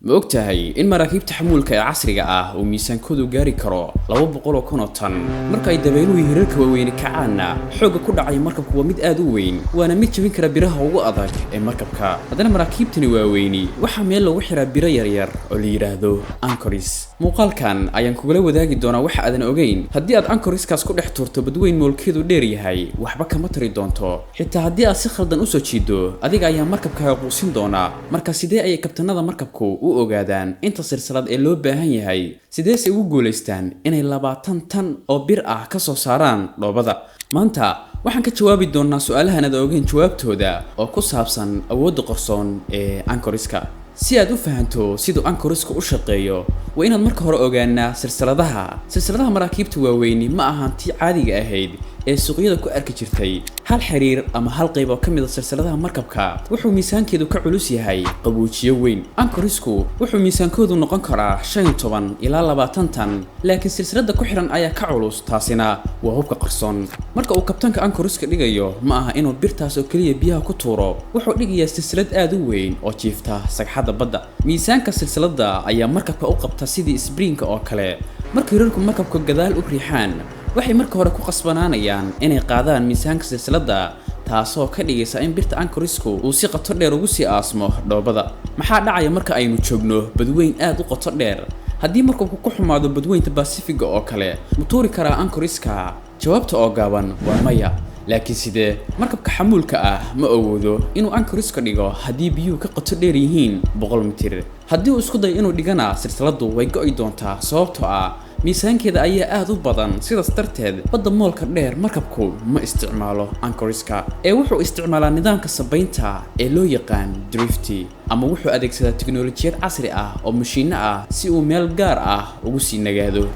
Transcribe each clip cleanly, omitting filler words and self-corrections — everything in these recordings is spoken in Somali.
Ma og tahay in maraakiibta xamuulka ee casriga ah uu miisaankoodu gaari karo 200,000 oo tan? Marka ay dabayluhu iyo hirarka waaweyni kacaanna, xoogga ku dhacaya markabku waa mid aad u weyn, waana mid jebin kara biraha ugu adag ee markabka. Haddana maraakiibtani waaweyni waxaa meel lagu xiraa biro yaryar oo la yidhaahdo anchors. Muuqaalkan ayaan kugula wadaagi doonaa waxa aadan ogeyn. Haddii aad anchorskaas ku dhex tuurto badweyn moolkeedu dheer yahay, waxba kama tari doonto. Xitaa haddii aad si khaldan usoo jiido, adiga ayaa markabkaaga quusin doona. Marka sidee ayay kabtanada markabku u ogaadaan inta silsilad ee loo baahan yahay? Sideese ugu guulaystaan inay 20 tan oo bir ah ka soo saaraan dhoobada? Maanta waxaan ka jawaabi doonaa su-aalahan aad ogeyn jawaabtooda oo ku saabsan awoodda qarsoon ee anchorska. Si aad u fahanto siduu anchorsku u shaqeeyo, waa inaad marka hore ogaanaa silsiladaha. Silsiladaha maraakiibta waaweyni ma ahan tii caadiga ahayd ee suuqyada ku arki jirtay. Hal xiriir ama hal qayb oo ka mid a silsiladaha markabka wuxuu miisaankeedu ka culus yahay qaboojiyo weyn. Anchorsku wuxuu miisaankoodu noqon karaa 15 ilaa 20 tan, laakiin silsilada ku xiran ayaa ka culus. Taasina waa hubka qarsoon. Marka uu kabtanka anchorska dhigayo, ma aha inuu birtaas oo keliya biyaha ku tuuro. Wuxuu dhigayaa silsilad aad u weyn oo jiifta sagxadda badda. Miisaanka silsiladda ayaa markabka u qabta sidii springka oo kale. Marka hirarku markabka gadaal u riixaan, waxay marka hore ku qasbanaanayaan inay qaadaan miisaanka silsiladda, taasoo ka dhigaysa in birta anchorsku uu si qoto dheer ugu sii aasmo dhoobada. Maxaa dhacaya marka aynu joogno badweyn aad u qoto dheer? Haddii markabku ku xumaado badweynta Basifiga oo kale, ma tuuri karaa anchorska? Jawaabta oo gaaban waa maya. Laakiin sidee? Markabka xamuulka ah ma awoodo inuu anchorska dhigo haddii biyuhu ka qoto dheer yihiin 100 mitir. Haddii uu isku dayo inuu dhigana, silsiladdu way go'i doontaa, sababtoo ah miisaankeeda ayaa aad u badan. Sidaas darteed, badda moolka dheer markabku ma isticmaalo anchorska ee wuxuu isticmaalaa nidaamka sabaynta ee loo yaqaan drift, ama wuxuu adeegsadaa tiknoolajiyad casri ah oo mashiinno ah si uu meel gaar ah ugu sii nagaado.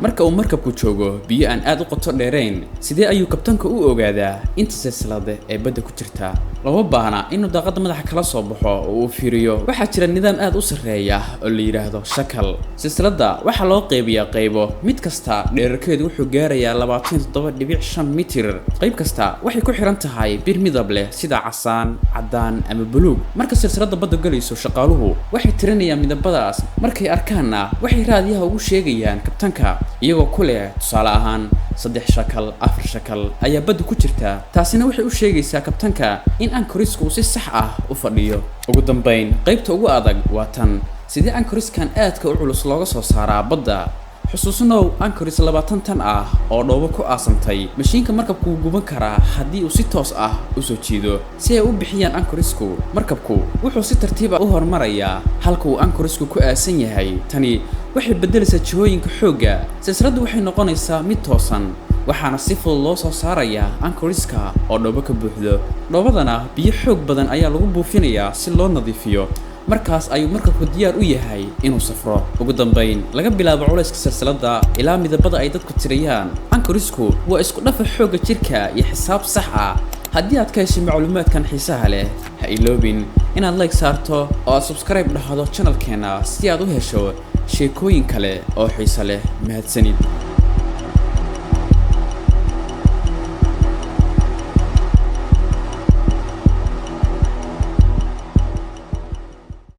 Marka uu markabku joogo biyo aan aad u qoto dheerayn, sidee ayuu kabtanka u ogaadaa inta silsilada ee badda ku jirta? Looma baahna inuu daaqadda madaxa kala soo baxo oo uu fiiriyo. Waxaa jira nidaam aad u sarreeya oo la yidhaahdo shackle. Silsiladda waxaa loo qaybiyaa qaybo. Mid kasta dheerarkeedu wuxuu gaarayaa 27.5 mitir. Qayb kasta waxay ku xiran tahay bir midab leh, sida casaan, caddaan ama buluug. Marka silsiladda badda galayso, shaqaaluhu waxay tirinayaan midabadaas. Markay arkaanna, waxay raadiyaha ugu sheegayaan kabtanka, iyagoo ku leh, tusaale ahaan, saddex shackle, afar shackle ayaa badda ku jirta. Taasina waxay u sheegaysaa kabtanka in anchorsku uu si sax ah u fadhiyo. Ugu dambayn, qaybta ugu adag waa tan: sidee anchorskan aadka u culus looga soo saaraa badda? Xusuusnow, anchors 20 tan ah oo dhoobo ku aasantay, mashiinka markabku wuu guban karaa haddii uu si toos ah u soo jiido. Si ay u bixiyaan anchorsku, markabku wuxuu si tartiiba u horumarayaa halka uu anchorsku ku aasan yahay. Tani waxay beddelaysaa jihooyinka xoogga. Silsiladdu waxay noqonaysaa mid toosan, waxaana si fudud loo soo saarayaa anchorska oo dhoobo ka buuxdo. Dhoobadana biyo xoog badan ayaa lagu buufinayaa si loo nadiifiyo. Markaas ayuu markabku diyaar u yahay inuu safro. Ugu dambayn, laga bilaabo culayska silsiladda ilaa midabada ay dadku tiriyaan, anchorsku waa isku dhafa xoogga jirka iyo xisaab sax ah. Haddii aad ka heshay macluumaadkan xiisaha leh, ha iloobin inaad like saarto oo aad subscribe dhahdo channelkeena si aad u hesho sheekooyin kale oo xiiso leh. Mahadsanid.